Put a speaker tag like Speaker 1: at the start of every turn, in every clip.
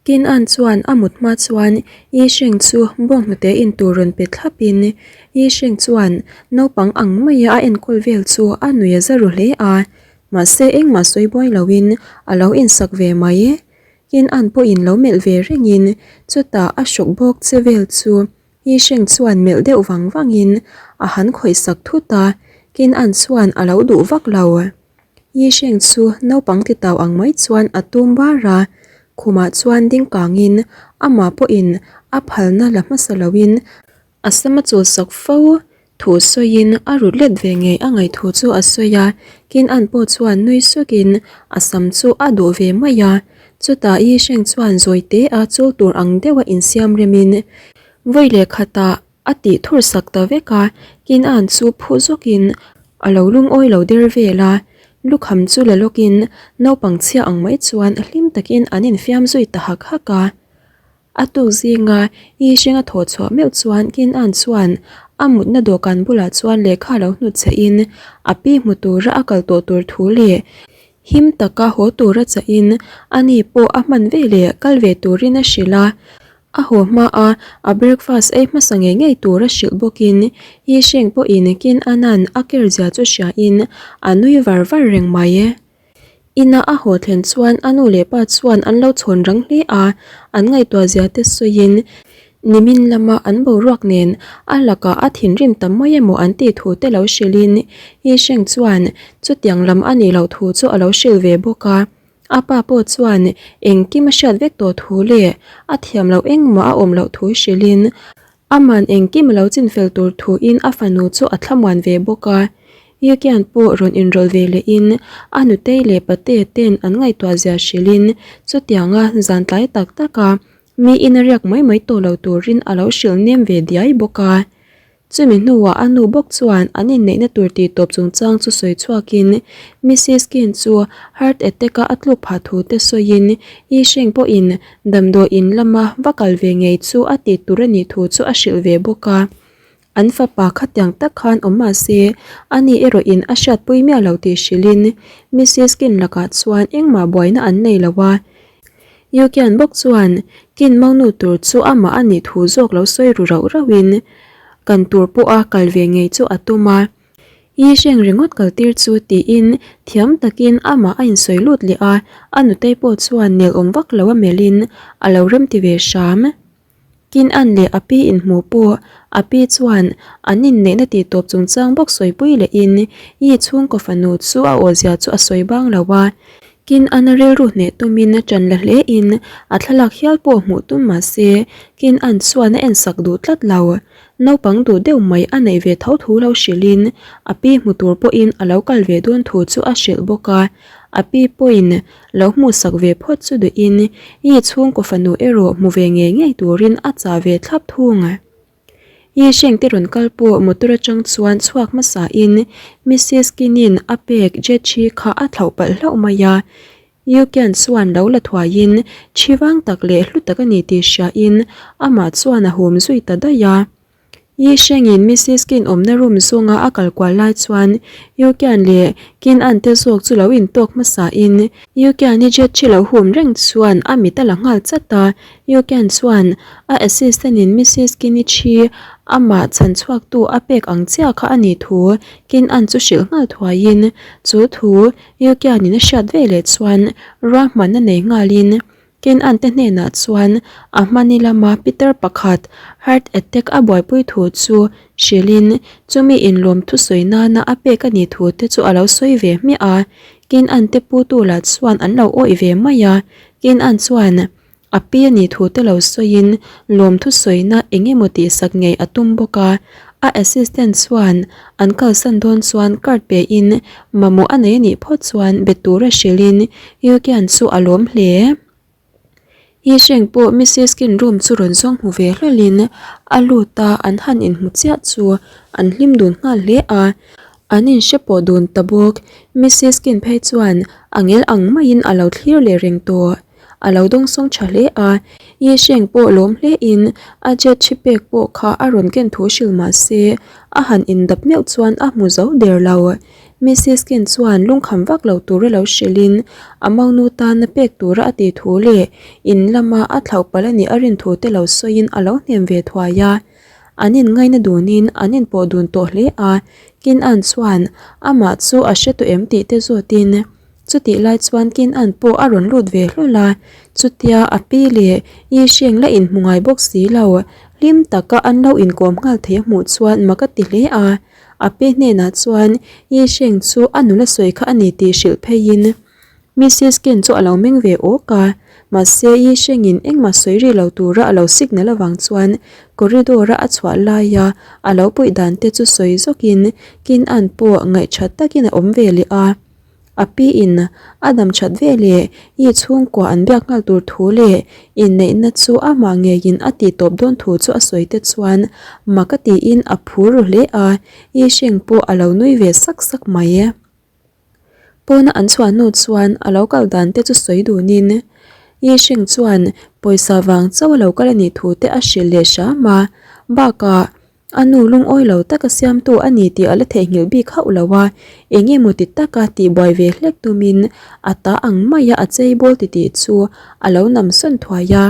Speaker 1: Kin An chuan a mut hma chuan Yi Sheng chu bawnghnute in tur rawn pe thlap in Yi Sheng chuan naupang ang maia a enkawl vel chu a nui a za ru hle a, mahse engmah sawi buai lo in a lo insak ve mai. Kin An pawhin lo melh ve reng in chutah a hruk bawk che vel chu Yi Sheng chuan melh deuh vang vang in a han khawih sak thut a, Kin An chuan a lo duh vak lo. Yi Sheng chu naupang ti tau ang mai chuan a tum bar a, khumah chuan ding kangin amah pawhin a phalna la hmasa loin a sam a chulsak fo thu sawiin a rut let ve ngei a ngaih thu chu a sawi a, Kin An pawh chuan nui sukin a sam chu a duh ve mai a, chutah Yi Sheng chuan zawi te a chul tur ang deuha insiam remin vawi leh khatah A tih thur sak ta vek a, Kin An chu phu zawkin a lo lungawi lo der vel a, lukham chu la lawkin naupang chhia ang mai chuan hlim takin an infiam zui ta hak hak a. A tuk zinga Yi Hrenga thawh chhuah meuh chuan Kin An chuan a mutna dawhkan bulah chuan lehkha lo hnut che in a pi hmu tura a kal tawh tur thu leh him taka haw tura chahin ani pawh a hman veleh kal ve turin a hrilh a. A haw hma a, a breakfast ei hmasa ngei ngei tur a hrilh bawkin Yi Sheng pawhin Kin Anan a ker zia chu hriain a nui var var reng mai. Ina a haw thlen chuan a nu leh pa chuan an lo chhawn rang hle a, an ngaihtuah zia te sawiin nimin lama an boruak nen a lakah a thinrim tam mai emaw an tih thu te lo hrilhin Yi Sheng chuan chutiang lam a nih loh thu chu a lo hrilh ve bawk a. A pa pawh chuan engkim a hriat vek tawh thu leh a thiam loh engmah a awm loh thu hrilhin aman engkim a lo chinfel tur thuin a fanu chu a thlamuan ve bawk a. Yukian pawh rawn inrawlh ve lehin a nutei leh pate ten an ngaihtuah zia hrilhin chutianga zan tlai tak taka mi ina riak mai mai tawh lo turin a lo hrilh nem ve diai bawk a. Chumi hnuah a nu bawk chuan an inneihna tur tih tawp chungchang chu sawi chhuakin Missis Kin chu heart attack-a a tluk phah thu te sawiin Yi Sheng pawhin damdawi in lama va kal ve ngei chu a tih tur a nih thu chu a hrilh ve bawk a. An fapa khatiang tak khan awm mah se ani erawhin a hriatpui miah lo tih hrilhin Missis Kin lakah chuan engmah buaina an nei lo a. Yukian bawk chuan kin monu tur chu amah a nih thu zawk lo sawi ru rauh rauhin kan tur pawha kal ve ngei chu a tum a. Yi Sheng ringawt kal tir chu tiin thiam takin amah a insawi lut leh a, a nutei pawh chuan nelawm vak lo a melhin a lo remti ve hram. Kin An leh a pi inhmuh pawh a pi chuan an inneihna tih tawp chungchang bawk sawipui lehin Yi chhungkaw fanu chu a awzia chu a sawi bang lo a. Kin An a rilru hneh tumin ṭan la hlein a thlalak hial pawh hmuh tum mah se Kin An chuan a ensak duh tlat lo. Naupang duh deuh mai a neih ve tho thu lo hrilhin a pi hmu tur pawhin a lo kal ve dawn thu chu a hrilh bawk a. A pi pawhin Lo hmuhsak ve phawt chu duhin Yi chhungkaw fanu erawh hmu ve ngei ngei turin a chah ve thlap thung. Yi Sheng te rawn kal pawh motor atang chuan chhuak hmasain Missis Kinin a pek jet thi kha a thlauh palh hlauh mai a. Yu Kian chuan lo la thuaiin thi vang tak leh hlu tak a ni tih hriain amah chuan a hum zui ta daih a. Yi Shengin Missis Kin awmna room zawnga a kal kual lai chuan Yu Kian leh Kin An te zawk chu lo intawk hmasain Yu Kian i jet thi lo hum reng chuan a mit a la nghal chat a. Yu Kian chuan a assistant in Missis Kin i thi amah chhan chhuaktu a pek ang chiah kha a nih thu Kin An chu hrilh nghal thuaiin chu thu Yu Kian in a hriat veleh chuan ruahmanna nei nghalin Kenan te hnenah chuan a hmani lama pitar pakhat heart attack a buaipui thu chu hrilhin chumi inlawm thusawi nana a pek a nih thu te chu a lo sawi ve hmiah a. Kenan te putu lah chuan an lo awih ve mai a. Kenan chuan a pi a nih thu te lo sawiin lawm thusawina eng emaw tihsak ngei a tum bawk a. A assistant chuan an kalsan dawn chuan card pe in mamawh a nei a nih phawt chuan be tura hrilhin Yukian chu a lawm hle. Yi Sheng pawh Missis Kin room chu rawn zawng hmu ve hlawlhin a lut a, an han inhmu chiah chu an hlim dun nghal hle a, an inhre pawh dun ta bawk. Missis Kin phei chuan a ngel ang maiin a lo thlir leh reng tawh. A lo dawngsawng tha hle a, Yi Sheng pawh lawm hle in a jet thi pek pawh kha a rawn ken thu hrilh mah se, A han indap meuh chuan a hmu zo der lo. Missis Kin chuan lungkham vak lo tura lo hrilhin a monu tana pek tura a tih thu leh in lama a thlauh palh a nih a rin thu te lo sawiin a lo hnem ve thuai a. An inngaina dunin an inpawh dun tawh hle a, Kin An chuan amah chu a hre tawh em tih te zawtin Chutih lai chuan Kin An pawh a rawn lut ve hlawl a, chutia a pi leh Yi Sheng la inhmu ngai bawk si lo, hlim taka an lo inkawm nghal thei a hmuh chuan mak a ti hle a. A pi hnenah chuan Yi Sheng chu a nula sawi kha a ni tih hrilh pheiin Missis Kin chu a lo meng ve awk a, mahse Yi Shengin engmah sawi ri lo tura a lo signal avang chuan corridor-a a chhuah laia a lo puih dan te chu sawi zawkin Kin An pawh ngaihṭhat takin a awm ve leh a. A pi in a dam that ve leh i chhungkua an biak nghal tur thu leh inneihna chu amah ngeiin a tih tawp dawn thu chu a sawi te chuan mak a tiin a phur ru hle a, i hreng pawh a lo nui ve sak sak mai. Pawna an chhuah hnu chuan a lo kal dan te chu sawi dunin i hreng chuan pawisa vang chauh a lo kal a nih thu te a hrilh leh hram a, bakah A nu lungawi lo taka siamtu a ni tih a la theihnghilh bik hauh lo a, eng emaw ti taka tihbuai ve hlek tumin a ta ang maia a chei bawl titih chu a lo nam sawn thuai a.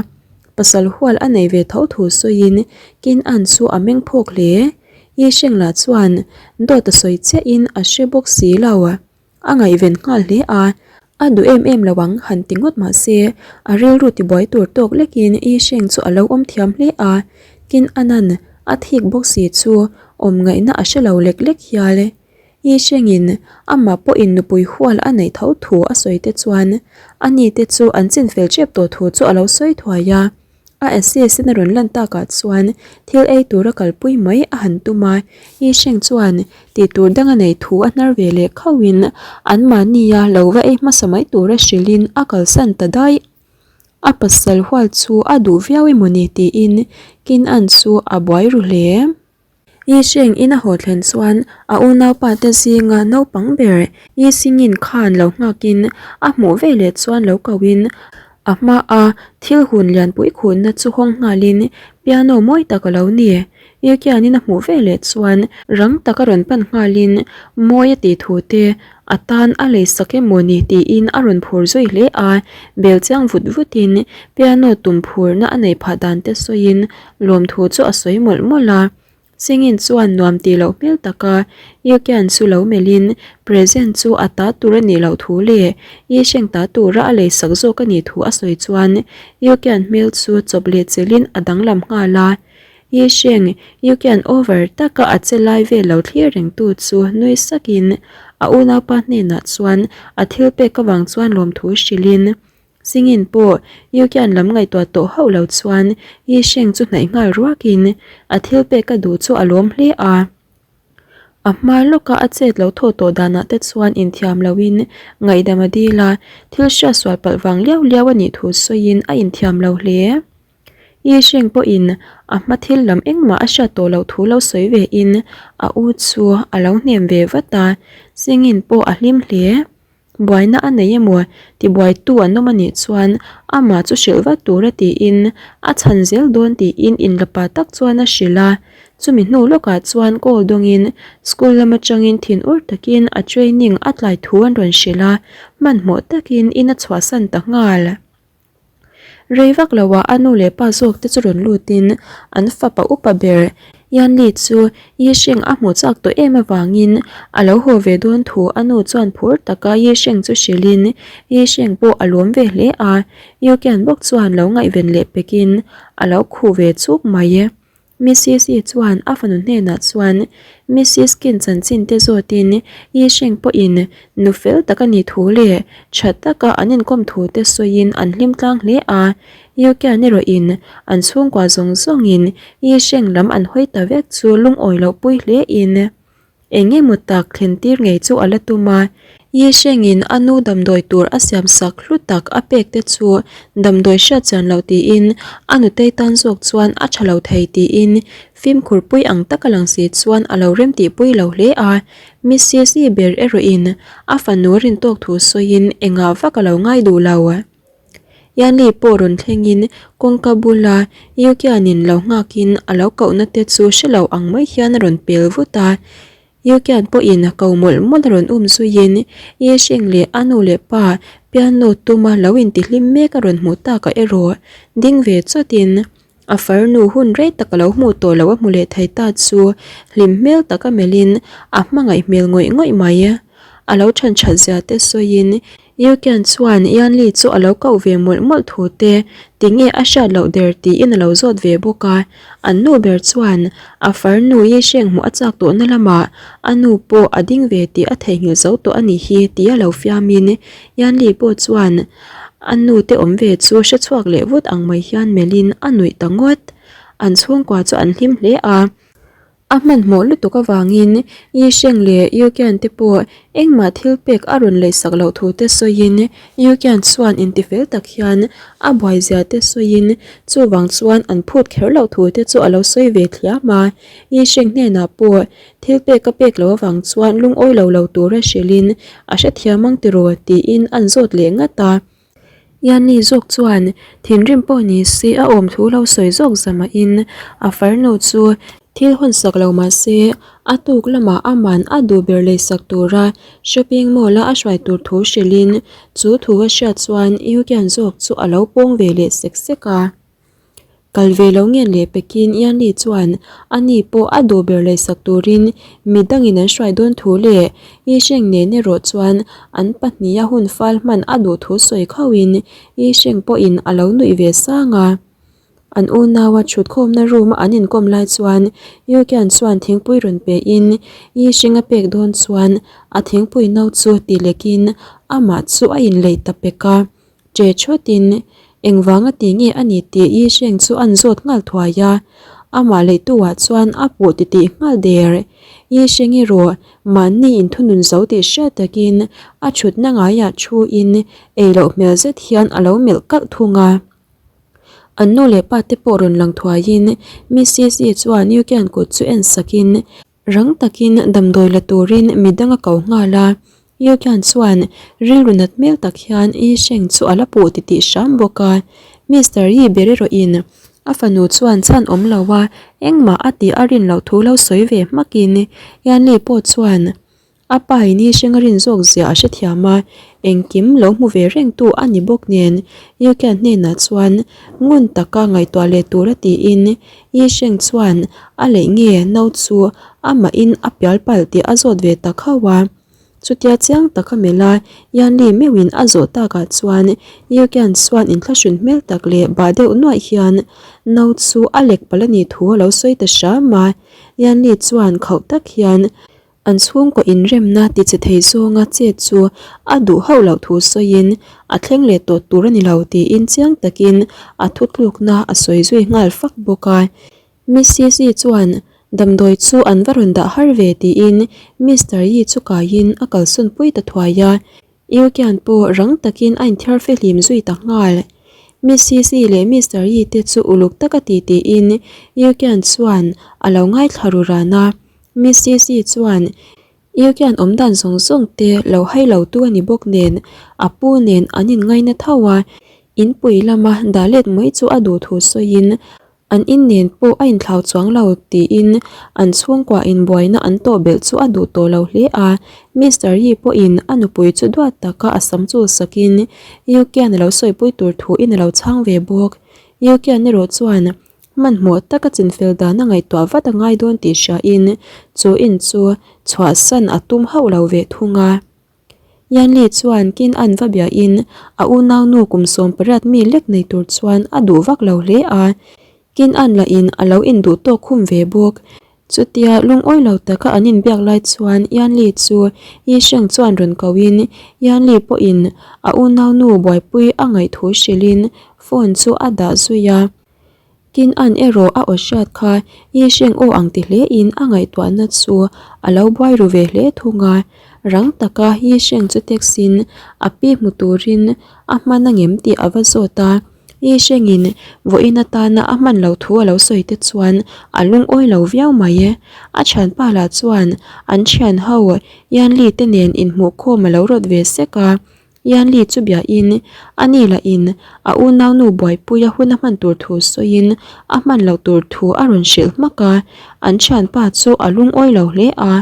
Speaker 1: Pasal hual a nei ve tho thu sawiin Kin An chu a meng phawk hle. Yi Sheng lah chuan dawt a sawi chiahin a hre bawk si lo. A ngaihven nghal hle a, a duh em em lo ang han ti ngawt mah se, a rilru tibuai tur tawk lekin Yi Sheng chu a lo awm thiam hle a, Kin Anan a thik bawk si chu awm ngaihna a hre lo lek lek hial. Yi Shengin amah pawhin nupui hual a neih tho thu a sawi te chuan a ni te chu an chinfel tep tawh thu chu a lo sawi thuai a. A assist-in a rawn lan takah chuan thil ei tura kalpui mai a han tum a, Yi Sheng chuan tih tur dang a nei thu a hnar ve leh khauhin anmahnia lo va ei hmasa mai tura hrilhin a kalsan ta daih. A pasal hual chu a duh viau emawni tiin Kin An chu a buai ru hle. Yi Sheng in a haw thlen chuan a unaupa te zinga naupang ber Yi Xingin khan lo nghakin a hmuh veleh chuan lo kohin a hmaa thil hun lianpui khunna chu hawng nghalin piano mawi tak a lo ni. Yi Qianin a hmuh veleh chuan rang taka rawn pan nghalin mawi a tih thu te a tan a lei sak emaw ni tiin a rawn phur zui hle a, bel chiang vut vutin piano tum phurna a neih phah dan te sawiin lawmthu chu a sawi mawlh mawlh a. Singin chuan nuam tih loh hmel taka Yukian chu lo melhin present chu a ta tur a nih loh thu leh Yi Sheng ta tura a lei sak zawk a nih thu a sawi chuan Yukian hmel chu chawp leh chelhin a danglam nghal a. Yi Sheng, Yukian over taka a che lai vel lo thlir reng tu chu nui sakin a unaupa hnenah chuan a thil pek avang chuan lawmthu hrilhin Singin pawh Yukian lam ngaihtuah tawh hauh lo chuan Yi Sheng chu hnaih nghal ruakin a thil pek a duh chu a lawm hle a. A hma lawka a chet lo thaw tawh danah te chuan inthiam loin ngaihdam a dil a, thil hriatsual palh vang liau liau a nih thu sawiin a inthiam lo hle. Yi Sheng pawhin a hma thil lam engmah a hriat tawh loh thu lo sawi ve in a u chu a lo hnem ve vat a, Singin pawh a hlim hle. Buaina a nei emaw tibuaitu an awm a nih chuan amah chu hrilh vat tura tiin a chhan zel dawn tiin inlapa tak chuan a hrilh a. Chumi hnu lawkah chuan call dawngin school lam atangin thinur takin a training a tlai thu an rawn hrilh a, hmanhmawh takin in a chhuahsan ta nghal. Rei vak lo ah a nu leh pa zawk te chu rawn lut in an fapa upa ber Yanli chu Yi Sheng a hmuh chak tawh em avangin a lo haw ve dawn thu a nu chuan phur taka Yi Sheng chu hrilh in Yi Sheng pawh a lawm ve hle a, Yu Qian bawk chuan lo ngaihven leh pek in a lo khuh ve chuk mai. Missis Yi chuan a fanu hnenah chuan Missis Kin chanchin te zawtin Yi Sheng pawhin nu fel tak a nih thu leh tha taka an inkawm thu te sawiin an hlim tlang hle a. Yu Qian erawhin an chhungkua zawng zawngin Yi Sheng lam an hawi ta vek chu lungawi loh pui hle in Eng emaw tak thlen tir ngei chu a la tum a, Yi Shengin a nu damdawi tur a siam sak hlu tak a pek te chu damdawi hriat chian loh tiin a nutei tan zawk chuan a tha lo thei tiin fimkhur pui ang taka lang si chuan a lo rem tih pui lo hle a. Missis Yi ber erawhin a fanu rin tawk thu sawiin engah vak a lo ngai duh lo. Yanli pawh rawn thlengin kawngka bula Yukianin lo nghakin a lo kohna te chu hre lo ang mai hian a rawn pel vut a. Yukian pawhin a ko mawlh mawlh a rawn um zuiin Yisheng leh a nu leh pa piano tuma lo intihlim mek a rawn hmuh takah erawh ding ve chawtin A farnu hun rei tak a lo hmuh tawh loh a hmu leh thei ta chu hlim hmel taka melhin a hmangaih hmel ngawih ngawih mai. A lo chhan that zia te sawiin Yukian chuan Yanli chu a lo koh ve mawlh mawlh thu te tinge a hriat loh der tiin a lo zawt ve bawk a. An nu ber chuan a farnu Yisheng hmuh a chak tawhna lamah a nu pawh a ding ve tih a theihnghilh zo tawh a nih hi tia lo fiamin Yanli pawh chuan A nu te awm ve chu hre chhuak leh vut ang mai hian melhin a nuih ta ngawt. An chhungkua chu an hlim hle a. A hmanhmawh lutuk avangin Yi Sheng leh Yu Qian te pawh engmah thil pek a rawn leisak loh thu te sawiin Yu Qian chuan intifel tak hian a buai zia te sawiin chuvang chuan an phut kher loh thu te chu a lo sawi ve thliam a. Yi Sheng hnenah pawh Thil pek a pek loh avang chuan lungawi lo lo tura hrilhin a hrethiam ang tiraw tiin an zawt leh ngat a. Yanni zawk chuan thinrim pawh ni se a awm thu lo sawi zawk zamahin a farnu chu thil hawnsak lo mah se a tuk lamah aman a duh ber leisak tura shopping mall a a hruai tur thu hrilhin chu thu a hriat chuan Yukian zawk chu a lo pawng ve leh sek sek a. Kal ve lo ngen leh pekin Yanli chuan a ni pawh a duh ber leisak turin mi dangin an hruai dawn thu leh Yisheng nen erawh chuan an pahniha hun fal hman a duh thu sawi khauhin Yisheng pawhin a lo nuih ve sang a. An unaua thutkhawmna room a an inkawm lai chuan Yukian chuan thingpui rawn pein Yisheng a pek dawn chuan a thingpui no chu ti lekin amah chu a inleih ta pek a. Che chhuatin engvanga ti nge a ni tih Yi Sheng chu an zawt nghal thuai a, amah leihtuah chuan a puh titih nghal der. Yi Sheng erawh mahni inthunun zo tih hriat takin a thutna ngaiah thuin ei loh hmel zet hian a lo melh kalh thung a. An nu leh pa te pawh rawn lang thuaiin Mrs Yi chuan Yu Kian kut chu en sakin Rang takin damdawi la turin midang a ko nghal a, Yukian chuan rilru nat hmel tak hian Yi Sheng chu a la puh titih hram bawk a. Mister Yi ber erawhin a fanu chuan chhan awm lo a, engmah a tih a rin loh thu lo sawi ve hmakin Yanli pawh chuan a pa in Yi Sheng a rin zawk zia a hrethiam a, engkim lo hmu ve rengtu a ni bawk nen Yukian hnenah chuan ngun taka ngaihtuah leh tura tiin Yi Sheng chuan a leih nge no chu amahin a pial palh tih a zawt ve ta khauh a. Chutia chiang taka melh a Yan Li meuhin a zawh takah chuan Yu Qian chuan inthlahrun hmel tak leh bah deuh nuaih hian no chu a lek palh a nih thu a lo sawi ta hram a. Yan Li chuan khauh tak hian An chhungkaw inremna ti che thei zawnga chet chu a duh hauh loh thu sawiin a thleng leh tawh tur a ni lo tiin chiang takin a thutlukna a sawi zui nghal fak bawk a. Mrs Yi chuan damdawi chu an va rawn dah har ve tiin Mister Yi chu kaiin a kalsawn pui ta thuai a. Yukian pawh rang takin a inthiar fehlim zui ta nghal. Mrs Yi leh Mister Yi te chu uluk taka ti tiin Yukian chuan a lo ngaithla ru ran a. Mrs Yi chuan Yukian awmdan zawng zawng te lo hai lo tu a ni bawk nen a pu nen an inngaina tho a, inpui lama dah let mai chu a duh thu sawiin An in nen pawh a inthlau chuang lo tiin an chhungkua inbuaina an tawh belh chu a duh tawh lo hle a. Mister Yi pawhin a nupui chu duat taka a sam chul sakin Yukian a lo sawipui tur thuin a lo chhang ve bawk. Yukian erawh chuan hmanhmawh taka chinfel dan a ngaihtuah vat a ngai dawn tih hriain chu in chu chhuahsan a tum hauh lo ve thung a. Yanli chuan Kin An va biahin a unaunu kum 18 mi lek nei tur chuan a duh vak lo hle a, Kin An lahin a lo induh tawk khum ve bawk. Chutia lungawi lo taka an inbiak lai chuan Yanli chu Yi Sheng chuan rawn kohin Yanli pawhin a unaunu buaipui a ngaih thu hrilhin phone chu a dah zui a. Tin an erawh a aw hriat kha Yi Sheng aw ang ti hle in a ngaihtuahna chu a lo buai ru ve hle thung a. Rang taka Yi Sheng chu text in a pi hmu turin a hman angem tih a va zawt a. Yi Sheng in vawiin atana a hman loh thu a lo sawi te chuan a lungawi lo viau mai. A thianpa lah chuan an thian ho Yan Li te nen inhmuhkhawm a lo rawt ve sek a. Yanli chu bia in a ni lah in a unaunu buaipuia hun a hman tur thu sawiin a hman loh tur thu a rawn hrilh hmak a, an thianpa chu a lungawi lo hle a,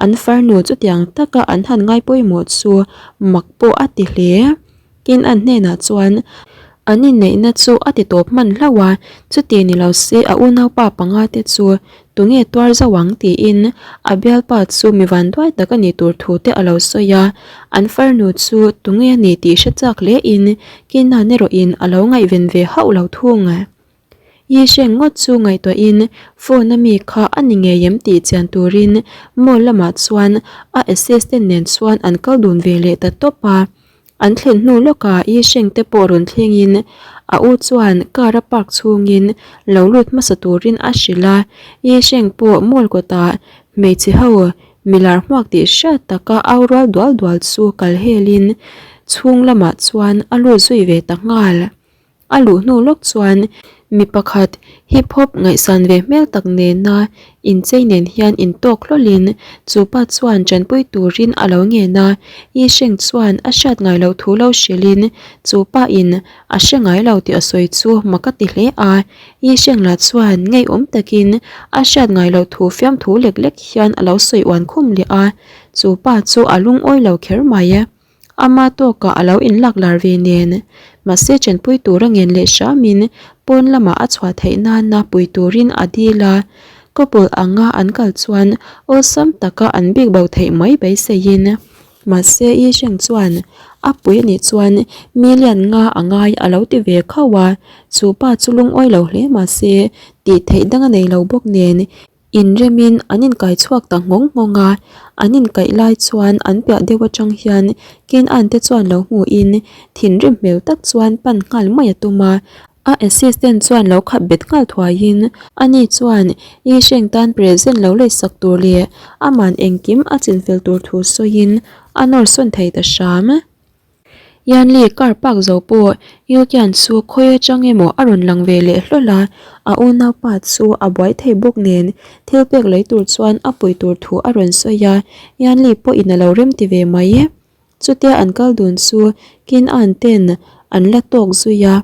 Speaker 1: an farnu chutiang taka an han ngai pawimawh chu mak pawh a ti hle. Tin an hnenah chuan an inneihna chu a ti tawp hman hlauh a, chuti ni lo se a unaupa panga te chu tunge tuar zo ang tiin a bialpa chu mi vanduai tak a nih tur thu te a lo sawi a, an farnu chu tunge a ni tih hre chak hle in Kinan erawh in a lo ngaihven ve hauh lo thung. Yi hreng ngawt chu ngaihtuahin phone a mi kha a ni ngei em tih chian turin mall lamah chuan a assistant nen chuan an kal dun ve leh ta tawp a. An thlen hnu lawkah Yi hreng te pawh rawn thlengin a u chuan car a park chhungin lo lut hmasa turin a hrilh a. Yi hreng pawh mall kawtah hmeichhe ho milar hmuak tih hriat taka au rual dual dual chu kal helin chhung lamah chuan a lut zui ve ta nghal. A luh hnu lawk chuan mi pakhat hip hop ngaihsan ve hmel tak nena inchei nen hian intawk hlawlhin chu pa chuan tanpui turin a lo ngen a, Yi Sheng chuan a hriat ngai loh thu lo hrilhin chu pa in a hre ngai lo tih a sawi chu mak a ti hle a, Yi Sheng lah chuan ngeiawm takin a hriat ngai loh thu fiamthu lek lek hian a lo sawi uan khum leh a, chu pa chu a lungawi lo kher mai. Ama tawkah a lo inlak lar ve nen, mahse chenpui tura ngen leh hramin pawn lamah a chhuah theih nana pui turin a dil a. Couple anga an kal chuan awlsam taka an bik bo theih mai beiseiin. Mahse Yi Sheng chuan a pui anih chuan million nga a ngai a lo ti ve khauh a, chu pa chu lungawi lo hle mahse tih theih dang a nei lo bawk nen Inremin an inkai chhuak ta nghawng nghawng a, an inkaih lai chuan an piah deuh atang hian Ken-an te chuan lo hmuhin thinrim hmel tak chuan pan nghal mai a tum a, a assistant chuan lo khap bet nghal thuaiin ani chuan Yi Sheng tan present lo leisak tur leh aman engkim a chinfel tur thu sawiin a nawr sawn thei ta hram. Yanli car park zo pawh Yukian chu khawi atang emaw a rawn lang ve leh hlawl a, a unaupa chu a buai thei bawk nen thil pek lei tur chuan a pui tur thu a rawn sawi a, Yanli pawhin a lo rem ti ve mai. Chutia an kal dun chu Kin An ten an la tawk zui a.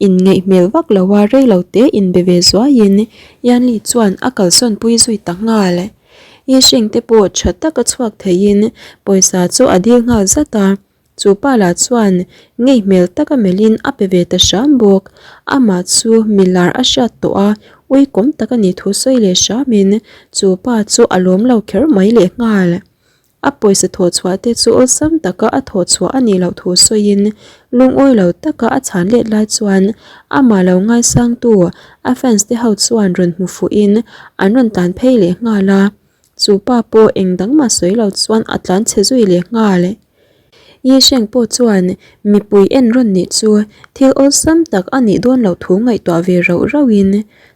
Speaker 1: Inngeih hmel vak lo a rei lo te inbe ve zuaiin Yanli chuan a kalsawn pui zui ta nghal. Yi Sheng te pawh tha taka chhuak theiin pawisa chu a dil nghal zat a, chu pa lah chuan ngei hmel taka melhin a pe ve ta hram bawk. Amah chu milar a hriat tawh a, uikawm tak a nih thu sawi leh hramin chu pa chu a lawm lo kher mai leh nghal. A pawisa thawh chhuah te chu awlsam taka a thawh chhuah a nih loh thu sawiin lungawi lo taka a chhan let lai chuan amah lo ngaisangtu a fans te ho chuan rawn hmu fuhin an rawn tlan phei leh nghal a, chu pa pawh eng dang mah sawi lo chuan a tlan chhe zui leh nghal. Yi Sheng pawh chuan mipui en rawn nih chu thil awlsam tak a nih dawn loh thu ngaihtuah ve rauh rauhin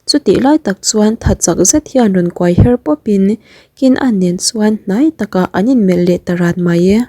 Speaker 1: chutih lai tak chuan tha chak zet hian rawn kuai her pawpin Kin-a nen chuan hnai takah an inmelh leh ta ran mai.